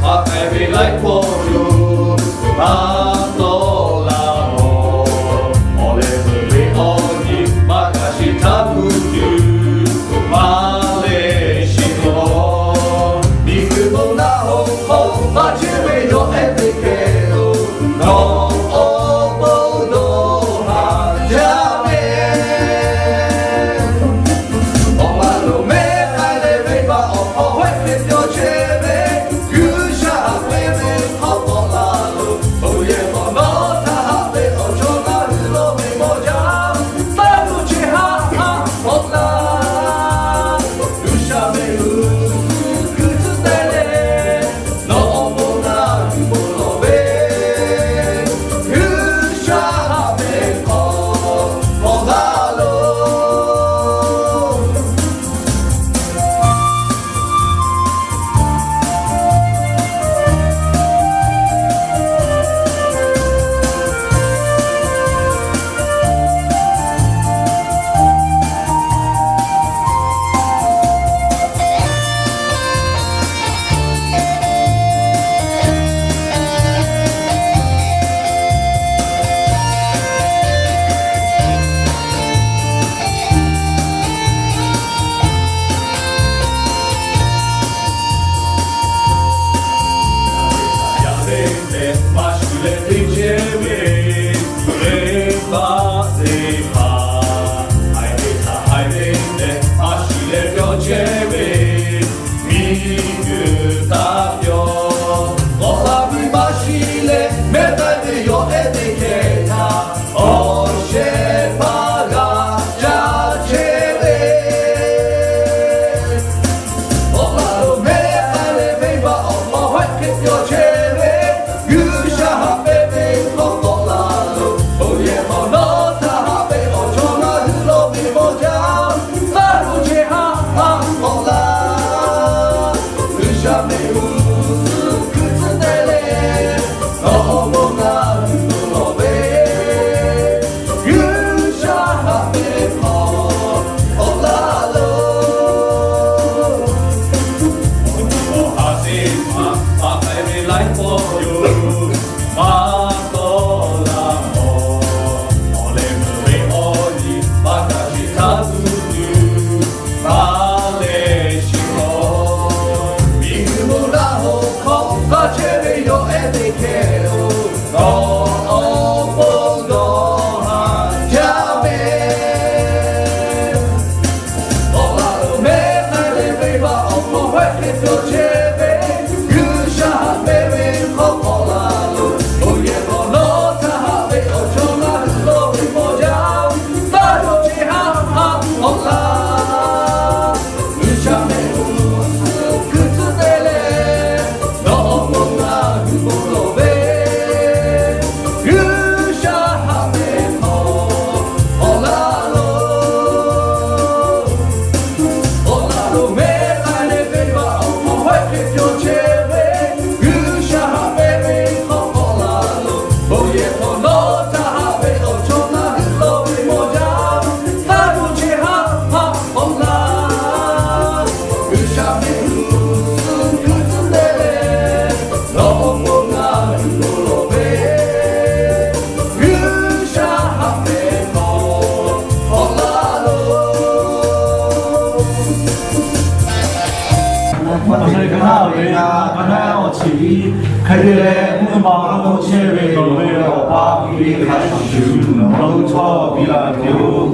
Maˇ k'ai ve laiˉ hkawˇ yoˬ, maˇ tawˆ la awˬ. Awˬ leh meuˬ ve awˬ nyi maˇ kaꞈ shiˍ htaˇ tuˬ tuˬ, maˇ leh shiˍ lawˬ. Miˬguiˬ bon naˆ hoꞈ hk'aw maˇ chehˇ ve yawˇ ehˉ teˇ hkeh-oˬ, nawˬ awˬ pon dawˇ haˍ jaˇ ve. Awˬ laꞈ lonˉ mehˉ k'ai leh venˇbaˆ awˬ hk'aw hawehˆ hk'e cawˬ chehˇ ve, G'uiˬsha haꞈ pehnˇ ve hk'aw k'awꞈ la loˬ. Oˇ yehˬ k'awꞈ nawˉ htaˇ haꞈ ve awˬ chawˇ ngaˬ hui lawˇ ve mawˇ jaˇ, taˇ tuˬ chi haꞈ haꞈ k'awꞈ la. G'uiˬsha ve uˉ suˍ hkui tcuhˉ te leh, nawˬ awˬ pon ngaˬ hui bon lawˬ ve, G'uiˬsha haꞈ ve hk'aw k'awꞈ la loˬ. Yaꞈ ve tehꞈ maˇ shuˍ leh teˇ chehˇ ve, venˇbaˆ teˇ hpaˍ. Haiˬ ve htaꞈ haiˬ ve tehꞈ maˇ shuˍ leh cawˬ chehˇ ve, miˬguiˬ taˇ pyaw. K'awꞈ la ve maˇ shiˍ leh mehˉ k'ai ve yawˇ ehˉ teˇ hkeh htaꞈ awˬ shehˍ hpaˇ g'a ca chehˇ ve. Awˬ laꞈ lonˉ mehˉ k'ai leh venˇbaˆ awˬ hk'aw hawehˆ hk'e cawˬ chehˇ ve, G'uiˬsha haꞈ pehnˇ ve hk'aw k'awꞈ la loˬ. Oˇ yehˬ k'awꞈ nawˉ htaˇ haꞈ ve awˬ chawˇ ngaˬ hui lawˇ ve mawˇ jaˇ, taˇ tuˬ chi haꞈ haꞈ k'awꞈ la. G'uiˬsha ve uˉ suˍ hkui tcuhˉ te leh, nawˬ awˬ pon ngaˬ hui bon lawˬ ve, G'uiˬsha haꞈ ve hk'aw k'awꞈ la loˬ. Awˬ ha teˇ hpaˍ maˇ k'ai ve laiˉ hkawˇ yoˬ, maˇ tawˆ la awˬ. Awˬ leh meuˬ ve awˬ nyi maˇ kaꞈ shiˍ htaˇ tuˬ tuˬ, maˇ leh shiˍ lawˬ. Miˬguiˬ bon naˆ hoꞈ hk'aw maˇ chehˇ ve yawˇ ehˉ teˇ hkeh-oˬ, nawˬ awˬ pon dawˇ haˍ jaˇ ve. Awˬ laꞈ lonˉ mehˉ k'ai leh venˇbaˆ awˬ hk'aw hawehˆ hk'e cawˬ chehˇ ve, G'uiˬsha haꞈ pehnˇ ve hk'aw k'awꞈ la loˬ. Oˇ yehˬ k'awꞈ nawˉ htaˇ haꞈ ve awˬ chawˇ ngaˬ hui lawˇ ve mawˇ jaˇ, taˇ tuˬ chi haꞈ haꞈ k'awꞈ la. G'uiˬsha ve uˉ suˍ hkui tcuhˉ te leh, nawˬ awˬ pon ngaˬ hui bon lawˬ ve, G'uiˬsha haꞈ ve hk'aw k'awꞈ la loˬ. Awˬ laꞈ lonˉ mehˉ k'ai leh venˇbaˆ awˬ hk'aw hawehˆ hk'e cawˬ chehˇ ve, G'uiˬsha haꞈ pehnˇ ve hk'aw k'awꞈ la loˬ. Oˇ yehˬ k'awꞈ nawˉ htaˇ haꞈ ve awˬ chawˇ ngaˬ hui lawˇ ve mawˇ jaˇ, taˇ tuˬ chi haꞈ haꞈ k'awꞈ la. G'uiˬsha ve uˉ suˍ hkui tcuhˉ te leh, nawˬ awˬ pon ngaˬ hui bon lawˬ ve, G'uiˬsha haꞈ ve hk'aw k'awꞈ la loˬ. Awˬ sheh hk'aˇ ve, a hk'aˇ awˬ chi hk'e te leh mvuhˇ naw ma hk'aw chehˇ ve nawˬ ve awˬ pa Hkriꞈ hk'a shuˍ shuˍ nawˬ hui htawˇ biˇ la tuˬ yoˬ.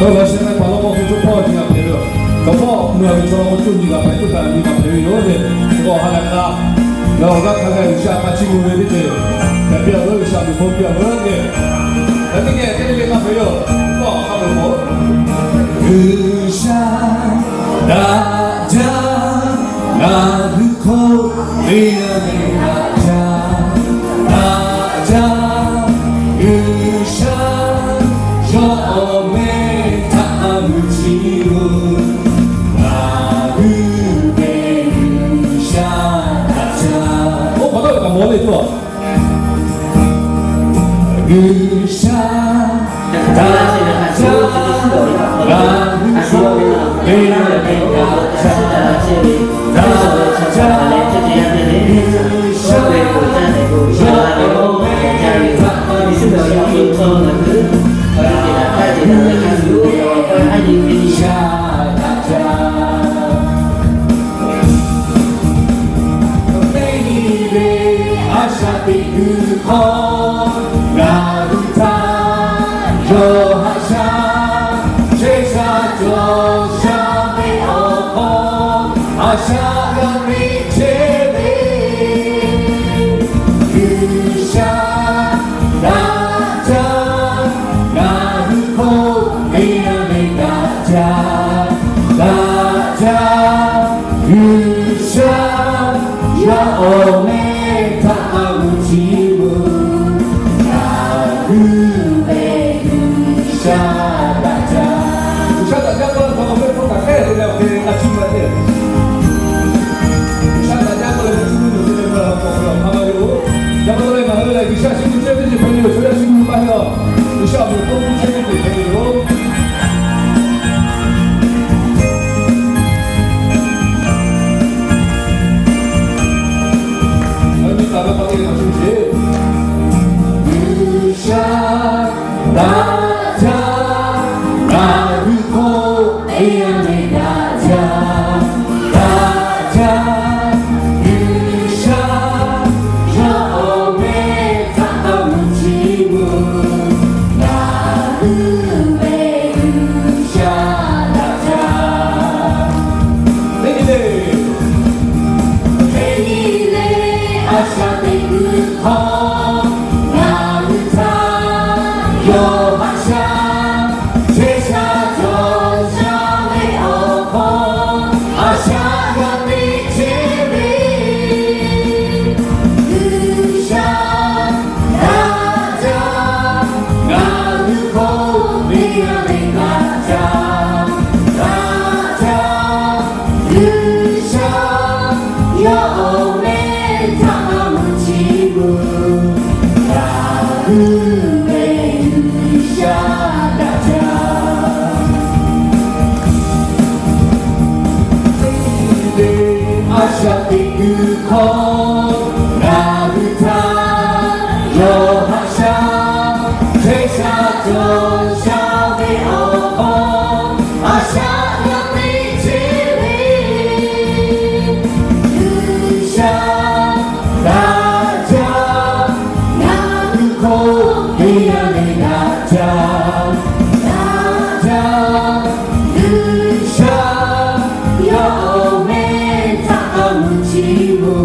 Awˬ lawn sheh leh paˍ law k'o, hk'e co hpawˇ nyi g'a hpehꞈ ve yoˬ. Kaꞈ hpawˇ meuˇ ve chaw law k'o, co nyi g'a hpehꞈ, co kaꞈ nyi g'a hpehꞈ ve yoˬ tehꞈ, k'o ha lehˬ k'a, ngaˬ awˬ g'aˇ hk'a gaˇ G'uiˬsha hk'a chiˇ mvuh ve teˇ ceuˬ hpehꞈ piˇ-a ve, G'uiˬsha miˬ hpawˇ piˇ-a ve yoˬ. Hk'e te leh hk'e te leh hk'a hpehꞈ yoˬ. Hk'aw hk'a peu-eˬ k'o, G'uiˬsha daꞈ jaˇ, ngaˬ hui hk'oˆ teˇ g'aˇ ve daꞈ jaˇ, daꞈ jaˇ. G'uiˬsha yawˇ awˬ meh htaꞈ a mui chi lo, ngaˬ hui ve G'uiˬsha daꞈ jaˇ. Oˇ hk'awꞈ nawˉ ve kaꞈ mawˬ le tuˬ a. G'uiˬsha daꞈ jaˇ, ngaˬ hui hk'oˆ teˇ g'aˇ ve daꞈ jaˇ, daꞈ jaˇ. G'uiˬsha yawˇ awˬ meh htaꞈ a mui chi lo, ngaˬ hui ve G'uiˬsha daꞈ jaˇ. Teˇ nyi ve a shaꞈ teꞈ kuiˬ hk'aw, ngaˬ hui htaꞈ yawˇ haꞈ shaˉ, chehˇ sha cawˬ sha ve awˬ hk'aw, a shaꞈ g'a ve chehˇ ve G'uiˬsha daꞈ jaˇ, ngaˬ hui hk'oˆ teˇ g'aˇ ve daꞈ jaˇ, daꞈ jaˇ. G'uiˬsha yawˇ awˬ meh htaꞈ a mui chi lo, ngaˬ hui ve G'uiˬsha daꞈ jaˇ. G'uiˬsha daꞈ jaˇ k'oˆ ve hk'a, awˬ meh hk'oˆ kaꞈ hk'e te leh awˬ hk'e g'a chiˇ mvuh ve. G'uiˬsha daꞈ jaˇ k'oˆ leh g'a chiˇ mvuh ve te leh, hk'a ma ve yoˬ. Yaꞈ hk'aˇ lehˬ, ngaˬ hui lehˬ G'uiˬsha chiˇ mvuh chehˇ ve teˇ ceuˬ hpehꞈ ve yoˬ. Chaw yaˇ chiˇ mvuh maˇ heˆ a. G'uiˬsha awˬ meh hk'oˆ chiˇ mvuh ve hpehꞈ ve yoˬ. G'uiˬsha daꞈ jaˇ, ngaˬ hui hk'oˆ teˇ g'aˇ ve daꞈ jaˇ, daꞈ jaˇ. G'uiˬsha yawˇ awˬ meh htaꞈ a mui chi lo, ngaˬ hui ve G'uiˬsha daꞈ jaˇ. Teˇ nyi le, teˇ nyi le, a shaꞈ teꞈ kuiˬ hk'aw, ngaˬ hui htaꞈ yawˇ haꞈ shaˉ, chehˇ sha cawˬ sha ve awˬ hk'aw, a shaꞈ g'a ve chehˇ ve G'uiˬsha daꞈ jaˇ, ngaˬ hui hk'oˆ teˇ g'aˇ ve daꞈ jaˇ, daꞈ jaˇ. G'uiˬsha yawˇ awˬ meh htaꞈ a mui chi lo, ngaˬ hui ve G'uiˬsha daꞈ jaˇ. Teˇ nyi le, a shaꞈ teꞈ kuiˬ hk'aw, ngaˬ hui htaꞈ yawˇ haꞈ shaˉ, chehˇ sha cawˬ sha ve awˬ hk'aw, a shaꞈ g'a ve chehˇ ve G'uiˬsha daꞈ jaˇ, ngaˬ hui hk'oˆ teˇ g'aˇ ve daꞈ jaˇ, daꞈ jaˇ. G'uiˬsha yawˇ awˬ meh htaꞈ a mui chi lo,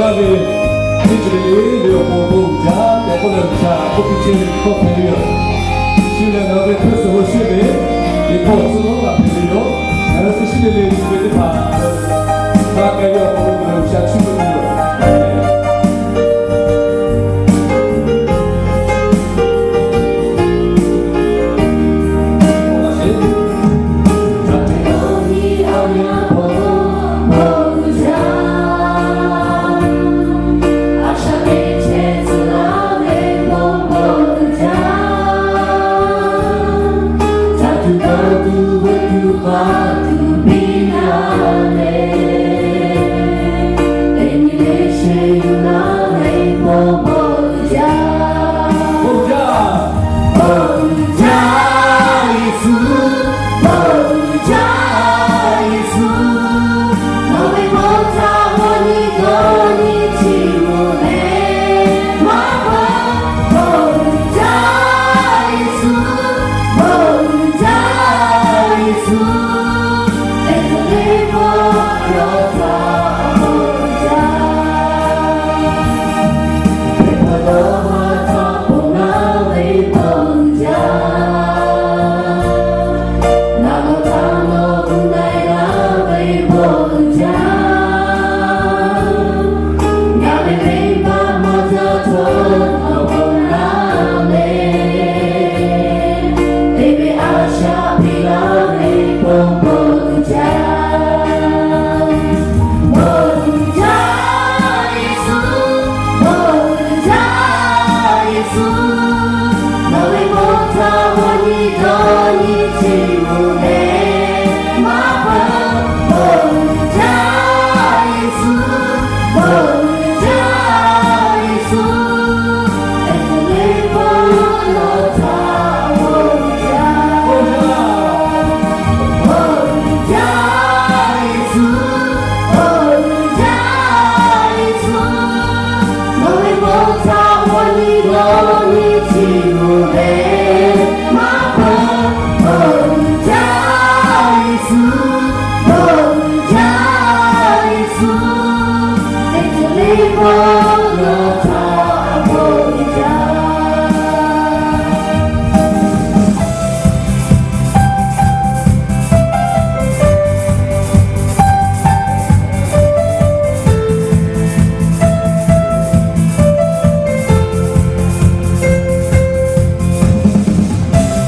G'a ve teˇ ceuˬ le le ve awˬ pon bon uiˍ jaˇ tehꞈ k'oˆ leh, G'uiˬsha k'oˆ piˇ chehˇ ve hkawˇ hpehꞈ ve yoˬ. Chi lehˬ, ngaˬ hui ve hpeuˇ suhˍ lo sheˆ ve liꞈ hkawˇ tcuh lonˉ g'a hpehꞈ ve yoˬ. Ngaˬ hui teˇ shiˉ le le shu ve teˇ hpaˍ g'a k'ai ve awˬ pon, G'uiˬsha chiˇ mvuh ve yoˬ.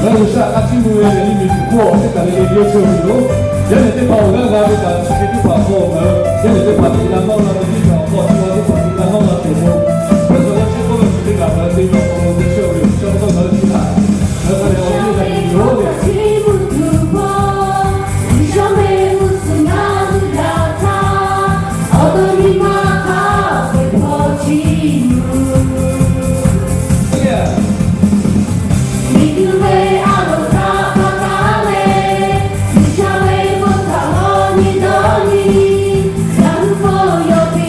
Ngaˬ hui G'uiˬsha hk'a chiˇ mvuh ve yaꞈ nyi miˬguiˬ hk'oˆ awˬ teˇ kaˬ le le yawˇ chehˇ ve yoˬ. Yaˇ nehˬ teˇ hpaˍ awˬ g'aˇ g'a ve kaꞈ chi hk'e teˇ hpaˍ hk'aw ngaˬ hui yaˇ nehˬ teˇ hpaˍ teˇ g'aˇ nawˇ la ve teˇ kaꞈ awˬ hk'aw chi ma teˇ hpaˍ teˇ g'aˇ nawˇ la tuˬ awˬ pon, hpeuˇ suhˍ g'a chehˇ k'oˆ ve chi teˇ kaꞈ ngaˬ hui te ve awˬ hk'aw lo te chehˇ ve yoˬ. Chi hk'e k'oˆ ngaˬ hui chi htaꞈ ngaˬ hui hk'a leh awˬ viˉ awˬ nyi yoˬ le.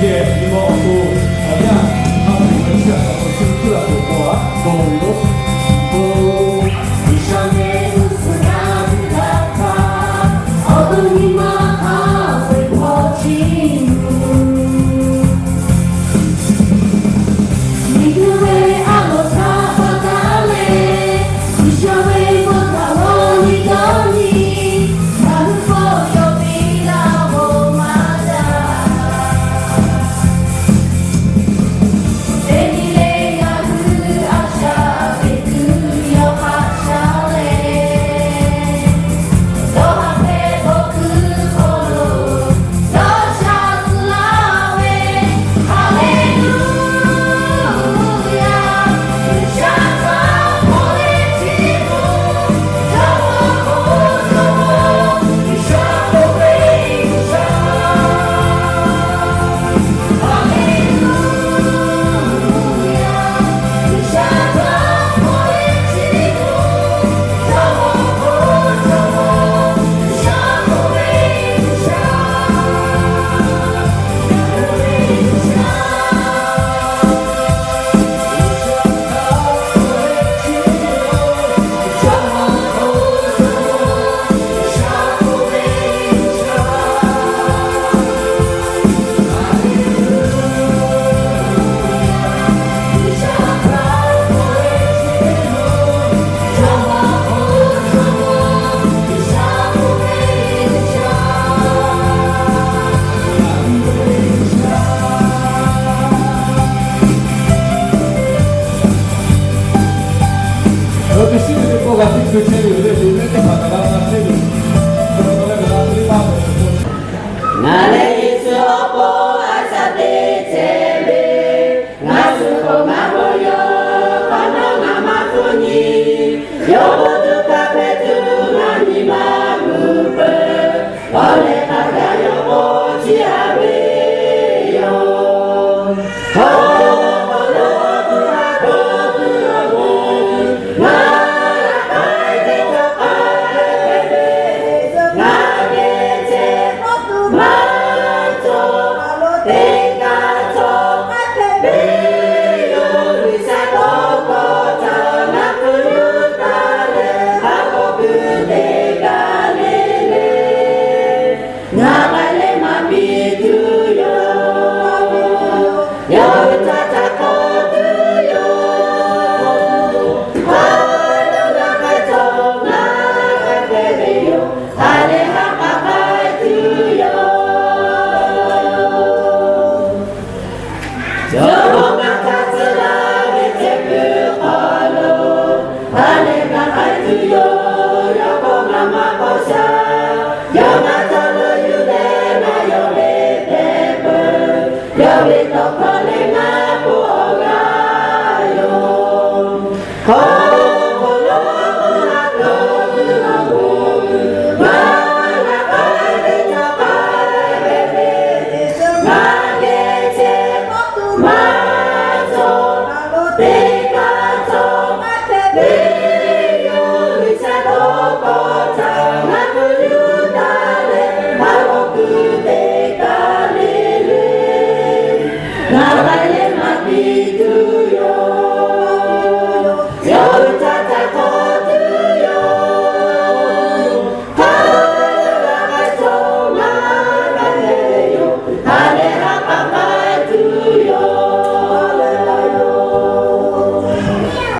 Geh nyi ma awˬ to, aˬ yaˇ hk'a peu-eˬ ve chi htaꞈ awˬ hk'aw lo shu hkui la tuˬ k'o-a, dawˬ ve yoˬ. G'uiˬsha ve g'uˇ suhˍ g'a tuˬ g'a htaˇ, awˬ to nyi ma hk'a peu-eˬ hpawˇ chiˇ mvuh. Miˬguiˬ ve a loˍ htaꞈ pa taw leh, G'uiˬsha ve bon htaꞈ g'aw nyi dawˇ nyi, ngaˬ hui hpawˇ cawˬ piˇ laˇ-oˬ maˇ jaˇ. Teˇ nyi le ngaˬ hui a shaꞈ teꞈ tuˬ yawˇ hk'a sha leh, dawˇ haˍ hpehꞈ bawˬ kuiˬ hk'aw lo dawˇ sha tcuh laˇ ve, Haˍleˍluˆyaˍ. G'uiˬsha htaꞈ hpaw leh chiˇ mvuh, jawˇmawˇ k'o jawˇmawˇ, G'uiˬsha k'oˆ ve G'uiˬsha. Haˍleˍluˆyaˍ. G'uiˬsha htaꞈ hpaw leh chiˇ mvuh, jawˇmawˇ k'o jawˇmawˇ, G'uiˬsha k'oˆ ve G'uiˬsha. Ngaˬ leh Yeˍsuˆ awˬ pon a shaꞈ teꞈ chehˇ ve, ngaˬ shu k'o ngaˬ k'o yoˬ, hk'awꞈ nawˉ ngaˬ maˇ hpfuhˇ nyi. Yawˇ k'o tuˬ kaꞈ hpehꞈ tuˬ ngaˬ nyi ma g'uˇ peuˬ. Awˬ lehˬ hk'a gaˬ yawˇ k'o chi a ve yoˬ. Hk'awꞈ nawˉ hk'awꞈ nawˉ hk'awꞈ nawˉ hk'awꞈ nawˉ hk'awꞈ nawˉ ngaˬ k'ai teˇ cawˇ k'ai ve, ngaˬ geh chehˇ maˇ cawˬ, teˇ kaꞈ cawˬ ve yoˬ. G'uiˬsha tawˇ hkawˇ htaꞈ ngaˬ hkui yuˬ taˍ leh, a k'oˆ kuiˬ teˇ kaꞈ le le. Ngaˬ k'ai leh maˇ piˇ tuˬ yoˬ. Yawˇ hui htaꞈ htaꞈ k'awꞈ tuˬ yoˬ. Hk'aˬ lo ngaˬ k'ai cawˬ, ngaˬ k'ai hpehꞈ ve yoˬ. Hk'a leh haꞈ k'aꞈ k'ai tuˬ yoˬ. Yawˇ k'o ngaˬ htaꞈ tcuh laˇ ve ceh kuiˬ hk'aw lo, hk'a leh ngaˬ k'ai tuˬ yoˬ. Yawˇ k'o ngaˬ maˇ k'awꞈ shaˍ. Yawˇ ngaˬ htaꞈ lo yuˬ leh ngaˬ yawˇ ve hpehꞈ peuˬ. Yawˇ ve tawˇ hkawˇ leh ngaˬ